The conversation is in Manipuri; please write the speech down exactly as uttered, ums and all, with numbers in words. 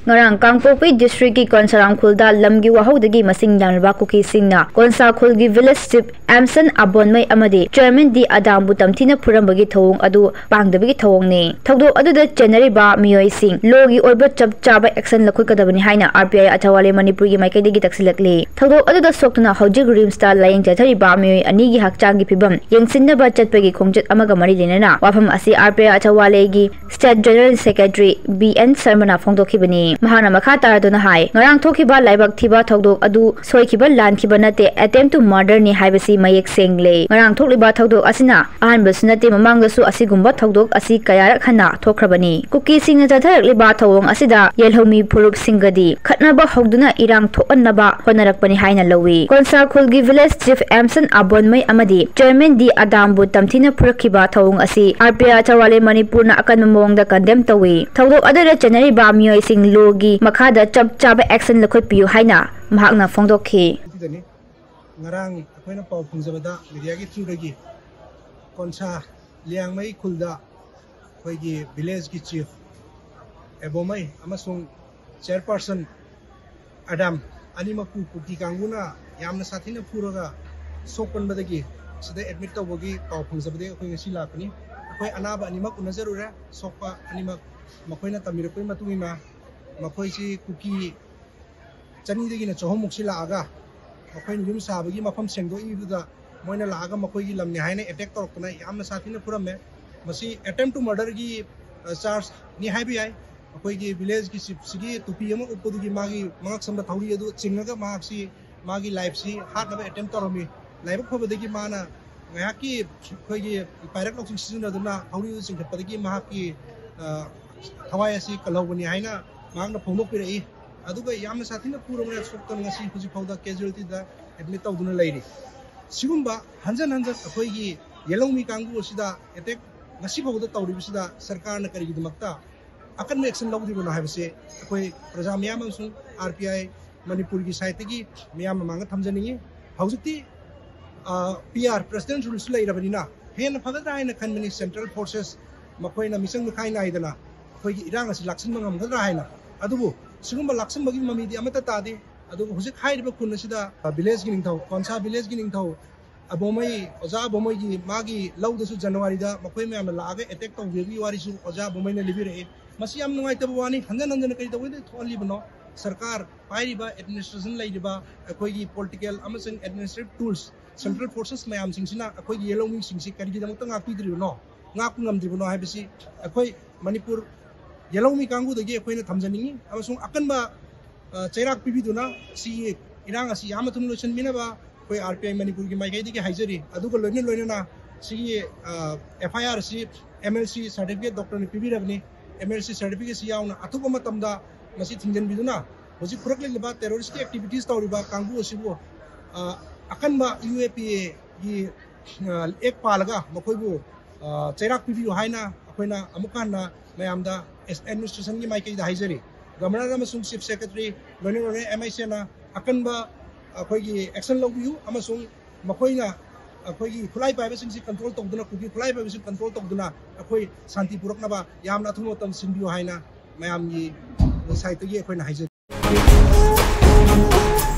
ꯉꯔꯥꯡ ꯀꯥꯡꯄꯣꯛꯄꯤ ꯗꯤꯁꯇ꯭ꯔꯤꯛꯀꯤ ꯀꯣꯟꯁꯥꯔꯥꯝ ꯈꯨꯜꯗ ꯂꯝꯒꯤ ꯋꯥꯍꯧꯗꯒꯤ ꯃꯁꯤꯡ ꯌꯥꯝꯂꯕ ꯀꯨꯀꯤꯁꯤꯡꯅ ꯀꯣꯟꯁꯥ ꯈꯨꯜꯒꯤ ꯚꯤꯂꯦꯖ ꯆꯤꯐ ꯑꯦꯝꯁꯟ ꯑꯕꯣꯟꯃꯩ ꯑꯃꯗꯤ ꯆꯤꯌꯔꯃꯦꯟ ꯗꯤ ꯑꯗꯥꯝꯕꯨ ꯇꯝꯊꯤꯅ ꯐꯨꯔꯝꯕꯒꯤ ꯊꯧꯑꯣꯡ ꯑꯗꯨ ꯄꯥꯡꯗꯕꯒꯤ ꯊꯧꯑꯣꯡꯅꯤ꯫ ꯊꯧꯗꯣꯛ ꯑꯗꯨꯗ ꯆꯦꯟꯅꯔꯤꯕ ꯃꯤꯑꯣꯏꯁꯤꯡ ꯂꯣꯒꯤ ꯑꯣꯏꯕ ꯆꯞ ꯆꯥꯕ ꯑꯦꯛꯁꯟ ꯂꯧꯈꯠꯀꯗꯕꯅꯤ ꯍꯥꯏꯅ ꯑꯥꯔ ꯄꯤ ꯑꯥꯏ ꯑꯆꯋꯥꯂꯦ ꯃꯅꯤꯄꯨꯔꯒꯤ ꯃꯥꯏꯀꯩꯗꯒꯤ ꯇꯛꯁꯤꯜꯂꯛꯂꯤ꯫ ꯊꯧꯗꯣꯛ ꯑꯗꯨꯗ ꯁꯣꯛꯇꯨꯅ ꯍꯧꯖꯤꯛ ꯔꯤꯝꯁꯇ ꯂꯥꯌꯦꯡ ꯆꯠꯊꯔꯤꯕ ꯃꯤꯑꯣꯏ ꯑꯅꯤꯒꯤ ꯍꯛꯆꯥꯡꯒꯤ ꯐꯤꯕꯝ ꯌꯦꯡꯁꯤꯟꯅꯕ ꯆꯠꯄꯒꯤ ꯈꯣꯡꯆꯠ ꯑꯃꯒ ꯃꯔꯤ ꯂꯩꯅꯅ ꯋꯥꯐꯝ ꯑꯁꯤ ꯑꯥꯔ ꯄꯤ ꯑꯥꯏ ꯑꯆꯋꯥꯂꯦꯒꯤ state general secretary B N ꯁꯔꯃꯅ ꯐꯣꯡꯗꯣꯛꯈꯤꯕꯅꯤ꯫ ꯃꯍꯥꯛꯅ ꯃꯈꯥ ꯇꯥꯔꯗꯨꯅ ꯍꯥꯏ, ꯉꯔꯥꯡ ꯊꯣꯛꯈꯤꯕ ꯂꯥꯏꯕꯛ ꯊꯤꯕ ꯊꯧꯗꯣꯛ ꯑꯗꯨ ꯁꯣꯏꯈꯤꯕ ꯂꯥꯟꯈꯤꯕ ꯅꯠꯇꯦ, attempt to murder ꯅꯤ ꯍꯥꯏꯕꯁꯤ ꯃꯌꯦꯛ ꯁꯦꯡꯂꯦ꯫ ꯉꯔꯥꯡ ꯊꯣꯛꯂꯤꯕ ꯊꯧꯗꯣꯛ ꯑꯁꯤꯅ ꯑꯍꯥꯟꯕꯁꯨ ꯅꯠꯇꯦ, ꯃꯃꯥꯡꯗꯁꯨ ꯑꯁꯤꯒꯨꯝꯕ ꯊꯧꯗꯣꯛ ꯑꯁꯤ ꯀꯌꯥꯔꯛ ꯍꯟꯅ ꯊꯣꯛꯈ꯭ꯔꯕꯅꯤ꯫ ꯀꯨꯀꯤꯁꯤꯡꯅ ꯆꯠꯊꯔꯛꯂꯤꯕ ꯊꯧꯑꯣꯡ ꯑꯁꯤꯗ ꯌꯦꯜꯍꯧꯃꯤ ꯐꯨꯔꯨꯞꯁꯤꯡꯒꯗꯤ ꯈꯠꯅꯕ ꯍꯧꯗꯨꯅ ꯏꯔꯥꯡ ꯊꯣꯛꯍꯟꯅꯕ ꯍꯣꯠꯅꯔꯛꯄꯅꯤ ꯍꯥꯏꯅ ꯂꯧꯏ꯫ ꯀꯣꯟꯁꯥ ꯈꯨꯜꯒꯤ ꯚꯤꯂꯦꯖ ꯆꯤꯐ ꯑꯦꯝꯁꯟ ꯑꯕꯣꯟꯃꯩ ꯑꯃꯗꯤ ꯆꯤꯌꯔꯃꯦꯟ ꯗꯤ ꯑꯗꯥꯝꯕꯨ ꯇꯝꯊꯤꯅ ꯐꯨꯔꯛꯈꯤꯕ ꯊꯧꯑꯣꯡ ꯑꯁꯤ ꯑꯥꯔ ꯄꯤ ꯑꯥꯏ ꯆꯋꯥꯂꯦ ꯃꯅꯤꯄꯨꯔꯅ ꯑꯀꯟꯕ ꯃꯑꯣꯡꯗ ꯀꯟꯗꯦꯝ ꯇꯧꯏ꯫ ꯊꯧꯗꯣꯛ ꯑꯗꯨꯗ ꯆꯦꯟꯅꯔꯤꯕ ꯃꯤꯑꯣꯏꯁꯤꯡ ꯂꯣꯒꯤ ꯃꯈꯥꯗ ꯆꯞ ꯆꯥꯕ ꯑꯦꯛꯁꯟ ꯂꯧꯈꯠꯄꯤꯌꯨ ꯍꯥꯏꯅ ꯃꯍꯥꯛꯅ ꯐꯣꯡꯗꯣꯛꯈꯤ꯫ ꯁꯤꯗꯅꯤ꯫ ꯉꯔꯥꯡ ꯑꯩꯈꯣꯏꯅ ꯄꯥꯎ ꯐꯪꯖꯕꯗ ꯃꯤꯗꯤꯌꯥꯒꯤ ꯊ꯭ꯔꯨꯗꯒꯤ ꯀꯣꯟꯁꯥ ꯂꯤꯌꯥꯡꯃꯩ ꯈꯨꯜꯗ ꯑꯩꯈꯣꯏꯒꯤ ꯚꯤꯂꯦꯖꯀꯤ ꯆꯤꯐ ꯑꯦꯕꯣꯃꯩ ꯑꯃꯁꯨꯡ ꯆꯤꯌꯔꯄꯔꯁꯟ ꯑꯗꯥꯝ ꯑꯅꯤꯃꯛꯄꯨ ꯀꯨꯀꯤ ꯀꯥꯡꯕꯨꯅ ꯌꯥꯝꯅ ꯁꯥꯊꯤꯅ ꯐꯨꯔꯒ ꯁꯣꯛꯄꯟꯕꯗꯒꯤ ꯁꯤꯗ ꯑꯦꯗꯃꯤꯠ ꯇꯧꯕꯒꯤ ꯄꯥꯎ ꯐꯪꯖꯕꯗꯒꯤ ꯑꯩꯈꯣꯏ ꯉꯁꯤ ꯂꯥꯛꯄꯅꯤ꯫ ꯑꯩꯈꯣꯏ ꯑꯅꯥꯕ ꯑꯅꯤꯃꯛ ꯎꯅꯖꯔꯨꯔꯦ꯫ ꯁꯣꯛꯄ ꯑꯅꯤꯃꯛ ꯃꯈꯣꯏꯅ ꯇꯝꯕꯤꯔꯛꯄꯒꯤ ꯃꯇꯨꯡ ꯏꯟꯅ ꯃꯈꯣꯏꯁꯤ ꯀꯨꯀꯤ ꯆꯅꯤꯗꯒꯤꯅ ꯆꯍꯨꯝꯃꯨꯛꯁꯤ ꯂꯥꯛꯑꯒ ꯃꯈꯣꯏꯅ ꯌꯨꯝ ꯁꯥꯕꯒꯤ ꯃꯐꯝ ꯁꯦꯡꯗꯣꯛꯏꯕꯗ ꯃꯣꯏꯅ ꯂꯥꯛꯑꯒ ꯃꯈꯣꯏꯒꯤ ꯂꯝꯅꯤ ꯍꯥꯏꯅ ꯑꯦꯇꯦꯛ ꯇꯧꯔꯛꯇꯅ ꯌꯥꯝꯅ ꯁꯥꯊꯤꯅ ꯐꯨꯔꯝꯃꯦ꯫ ꯃꯁꯤ attempt to murder ꯒꯤ ꯆꯥꯔꯖꯅꯤ ꯍꯥꯏꯕ ꯌꯥꯏ꯫ ꯑꯩꯈꯣꯏꯒꯤ ꯚꯤꯂꯦꯖꯀꯤ ꯆꯤꯐꯁꯤꯒꯤ ꯇꯨꯄꯤ ꯑꯃ ꯎꯞꯄꯗꯨꯒꯤ ꯃꯥꯒꯤ ꯃꯉꯛꯁꯝꯗ ꯊꯧꯔꯤ ꯑꯗꯨ ꯆꯤꯡꯉꯒ ꯃꯍꯥꯛꯁꯤ ꯃꯥꯒꯤ ꯂꯥꯏꯐꯁꯤ ꯍꯥꯠꯅꯕ ꯑꯦꯇꯦꯝ ꯇꯧꯔꯝꯃꯤ꯫ ꯂꯥꯏꯕꯛ ꯐꯕꯗꯒꯤ ꯃꯥꯅ ꯉꯥꯏꯍꯥꯛꯀꯤ ꯑꯩꯈꯣꯏꯒꯤ ꯄꯥꯏꯔꯛ ꯂꯧꯁꯤꯡ ꯁꯤꯖꯤꯟꯅꯗꯨꯅ ꯊꯧꯔꯤ ꯑꯗꯨ ꯆꯤꯡꯈꯠꯄꯗꯒꯤ ꯃꯍꯥꯛꯀꯤ ꯊꯋꯥꯏ ꯑꯁꯤ ꯀꯜꯍꯧꯕꯅꯤ ꯍꯥꯏꯅ ꯃꯍꯥꯛꯅ ꯐꯣꯡꯗꯣꯛꯄꯤꯔꯛꯏ꯫ ꯑꯗꯨꯒ ꯌꯥꯝꯅ ꯁꯥꯊꯤꯅ ꯐꯨꯔꯕꯅ ꯁꯣꯛꯇꯅ ꯉꯁꯤ ꯍꯧꯖꯤꯛ ꯐꯥꯎꯗ ꯀꯦꯖꯨꯋꯦꯂꯤꯇꯤꯗ ꯑꯦꯗꯃꯤꯠ ꯇꯧꯗꯨꯅ ꯂꯩꯔꯤ꯫ ꯁꯤꯒꯨꯝꯕ ꯍꯟꯖꯟ ꯍꯟꯖꯟ ꯑꯩꯈꯣꯏꯒꯤ ꯌꯦꯜꯍꯧꯃꯤ ꯀꯥꯡꯕꯨ ꯑꯁꯤꯗ ꯑꯦꯇꯦꯛ ꯉꯁꯤ ꯐꯥꯎꯕꯗ ꯇꯧꯔꯤꯕꯁꯤꯗ ꯁꯔꯀꯥꯔꯅ ꯀꯔꯤꯒꯤꯗꯃꯛꯇ ꯑꯀꯟꯕ ꯑꯦꯛꯁꯟ ꯂꯧꯗ꯭ꯔꯤꯕꯅꯣ ꯍꯥꯏꯕꯁꯦ ꯑꯩꯈꯣꯏ ꯄ꯭ꯔꯖꯥ ꯃꯤꯌꯥꯝ ꯑꯃꯁꯨꯡ ꯑꯥꯔ ꯄꯤ ꯑꯥꯏ ꯃꯅꯤꯄꯨꯔꯒꯤ ꯁꯥꯏꯠꯇꯒꯤ ꯃꯤꯌꯥꯝ ꯃꯃꯥꯡꯗ ꯊꯝꯖꯅꯤꯡꯉꯤ꯫ ꯍꯧꯖꯤꯛꯇꯤ ꯄꯤ ꯑꯥꯔ ꯄ꯭ꯔꯦꯁꯤꯗꯦꯟ ꯔꯨꯜꯁꯨ ꯂꯩꯔꯕꯅꯤꯅ ꯍꯦꯟꯅ ꯐꯒꯗ꯭ꯔꯥ ꯍꯥꯏꯅ ꯈꯟꯕꯅꯤ꯫ ꯁꯦꯟꯇ꯭ꯔꯦꯜ ꯐꯣꯔꯁꯦꯁ ꯃꯈꯣꯏꯅ ꯃꯤꯆꯪ ꯃꯤꯈꯥꯏ ꯅꯥꯏꯗꯅ ꯑꯩꯈꯣꯏꯒꯤ ꯏꯔꯥꯡ ꯑꯁꯤ ꯂꯥꯛꯁꯤꯟꯕ ꯉꯝꯒꯗ꯭ꯔꯥ ꯍꯥꯏꯅ ꯑꯗꯨꯕꯨ ꯁꯤꯒꯨꯝꯕ ꯂꯥꯛꯁꯤꯟꯕꯒꯤ ꯃꯃꯤꯗꯤ ꯑꯃꯠꯇ ꯇꯥꯗꯦ꯫ ꯑꯗꯨꯒ ꯍꯧꯖꯤꯛ ꯍꯥꯏꯔꯤꯕ ꯈꯨꯟ ꯑꯁꯤꯗ ꯚꯤꯂꯦꯖꯀꯤ ꯅꯤꯡꯊꯧ, ꯀꯣꯟꯁꯥ ꯚꯤꯂꯦꯖꯀꯤ ꯅꯤꯡꯊꯧ ꯑꯕꯣꯃꯩ, ꯑꯣꯖꯥ ꯑꯕꯣꯃꯩꯒꯤ ꯃꯥꯒꯤ ꯂꯧꯗꯁꯨ ꯖꯅꯋꯥꯔꯤꯗ ꯃꯈꯣꯏ ꯃꯌꯥꯝꯅ ꯂꯥꯛꯑꯒ ꯑꯦꯇꯦꯛ ꯇꯧꯕꯤꯕꯒꯤ ꯋꯥꯔꯤꯁꯨ ꯑꯣꯖꯥ ꯑꯕꯣꯃꯩꯅ ꯂꯤꯕꯤꯔꯛꯏ꯫ ꯃꯁꯤ ꯌꯥꯝ ꯅꯨꯡꯉꯥꯏꯇꯕ ꯋꯥꯅꯤ꯫ ꯍꯟꯖꯟ ꯍꯟꯖꯟꯅ ꯀꯔꯤ ꯇꯧꯕꯩ ꯊꯣꯛꯍꯜꯂꯤꯕꯅꯣ? ꯁꯔꯀꯥꯔ ꯄꯥꯏꯔꯤꯕ, ꯑꯦꯗꯃꯤꯅꯤꯁꯇ꯭ꯔꯦꯁꯟ ꯂꯩꯔꯤꯕ, ꯑꯩꯈꯣꯏꯒꯤ ꯄꯣꯂꯤꯇꯤꯀꯦꯜ ꯑꯃꯁꯨꯡ ꯑꯦꯗꯃꯤꯅꯤꯁꯇ꯭ꯔꯦꯇꯤꯚ ꯇꯨꯜꯁ, ꯁꯦꯟꯇ꯭ꯔꯦꯜ ꯐꯣꯔꯁꯦꯁ ꯃꯌꯥꯝꯁꯤꯡꯁꯤꯅ ꯑꯩꯈꯣꯏꯒꯤ ꯌꯦꯜꯍꯧꯃꯤꯁꯤꯡꯁꯤ ꯀꯔꯤꯒꯤꯗꯃꯛꯇ ꯉꯥꯛꯄꯤꯗ꯭ꯔꯤꯕꯅꯣ, ꯉꯥꯛꯄ ꯉꯝꯗ꯭ꯔꯤꯕꯅꯣ ꯍꯥꯏꯕꯁꯤ ꯑꯩꯈꯣꯏ ꯃꯅꯤꯄꯨꯔ ꯌꯦꯜꯍꯧꯃꯤ ꯀꯥꯡꯕꯨꯗꯒꯤ ꯑꯩꯈꯣꯏꯅ ꯊꯝꯖꯅꯤꯡꯉꯤ꯫ ꯑꯃꯁꯨꯡ ꯑꯀꯟꯕ, ꯑ, ꯆꯩꯔꯥꯛ ꯄꯤꯕꯤꯗꯨꯅ ꯁꯤꯒꯤ ꯏꯔꯥꯡ ꯑꯁꯤ ꯌꯥꯝꯅ ꯊꯨꯅ ꯂꯣꯏꯁꯤꯟꯕꯤꯅꯕ ꯑꯩꯈꯣꯏ ꯑꯥꯔ ꯄꯤ ꯑꯥꯏ ꯃꯅꯤꯄꯨꯔꯒꯤ ꯃꯥꯏꯀꯩꯗꯒꯤ ꯍꯥꯏꯖꯔꯤ꯫ ꯑꯗꯨꯒ ꯂꯣꯏꯅ ꯂꯣꯏꯅꯅ ꯁꯤꯒꯤ, ꯑ, ꯑꯦꯐ ꯑꯥꯏ ꯑꯥꯔ ꯑꯁꯤ ꯑꯦꯝ ꯑꯦꯜ ꯁꯤ ꯁꯥꯔꯇꯤꯐꯤꯀꯦꯠ ꯗꯣꯛꯇꯔꯅ ꯄꯤꯕꯤꯔꯕꯅꯤ꯫ ꯑꯦꯝ ꯑꯦꯜ ꯁꯤ ꯁꯥꯔꯇꯤꯐꯤꯀꯦꯠꯁꯤ ꯌꯥꯎꯅ ꯑꯊꯨꯕ ꯃꯇꯝꯗ ꯃꯁꯤ ꯊꯤꯡꯖꯤꯟꯕꯤꯗꯨꯅ ꯍꯧꯖꯤꯛ ꯐꯨꯔꯛꯂꯤꯕ ꯇꯦꯔꯣꯔꯤꯁꯀꯤ ꯑꯦꯛꯇꯤꯚꯤꯇꯤꯁ ꯇꯧꯔꯤꯕ ꯀꯥꯡꯕꯨ ꯑꯁꯤꯕꯨ, ꯑ, ꯑꯀꯟꯕ ꯌꯨ ꯑꯦ ꯄꯤ ꯑꯦꯒꯤ, ꯑ, ꯑꯦꯛ ꯄꯥꯜꯂꯒ ꯃꯈꯣꯏꯕꯨ, ꯑ, ꯆꯩꯔꯥꯛ ꯄꯤꯕꯤꯌꯨ ꯍꯥꯏꯅ ꯑꯩꯈꯣꯏꯅ ꯑꯃꯨꯛ ꯍꯟꯅ ꯃꯌꯥꯝꯗ ꯑꯦꯗꯃꯤꯅꯤꯁꯇ꯭ꯔꯦꯁꯟꯒꯤ ꯃꯥꯏꯀꯩꯗ ꯍꯥꯏꯖꯔꯤ꯫ ꯒꯕꯔꯅꯔ ꯑꯃꯁꯨꯡ ꯆꯤꯐ ꯁꯦꯀ꯭ꯔꯦꯇꯔꯤ, ꯂꯣꯏꯅ ꯂꯣꯏꯅ ꯑꯦꯝ ꯑꯥꯏ ꯁꯤꯅ ꯑꯀꯟꯕ ꯑꯩꯈꯣꯏꯒꯤ ꯑꯦꯛꯁꯟ ꯂꯧꯕꯤꯌꯨ ꯑꯃꯁꯨꯡ ꯃꯈꯣꯏꯅ ꯑꯩꯈꯣꯏꯒꯤ ꯈꯨꯠꯂꯥꯏ ꯄꯥꯏꯕꯁꯤꯡꯁꯤ ꯀꯟꯇ꯭ꯔꯣꯜ ꯇꯧꯗꯨꯅ, ꯀꯨꯀꯤ ꯈꯨꯠꯂꯥꯏ ꯄꯥꯏꯕꯁꯤꯡ ꯀꯟꯇ꯭ꯔꯣꯜ ꯇꯧꯗꯨꯅ ꯑꯩꯈꯣꯏ ꯁꯥꯟꯇꯤ ꯄꯨꯔꯛꯅꯕ ꯌꯥꯝꯅ ꯑꯊꯨꯕ ꯃꯇꯝ ꯁꯤꯟꯕꯤꯌꯨ ꯍꯥꯏꯅ ꯃꯌꯥꯝꯒꯤ ꯁꯥꯏꯠꯇꯒꯤ ꯑꯩꯈꯣꯏꯅ ꯍꯥꯏꯖꯔꯤ꯫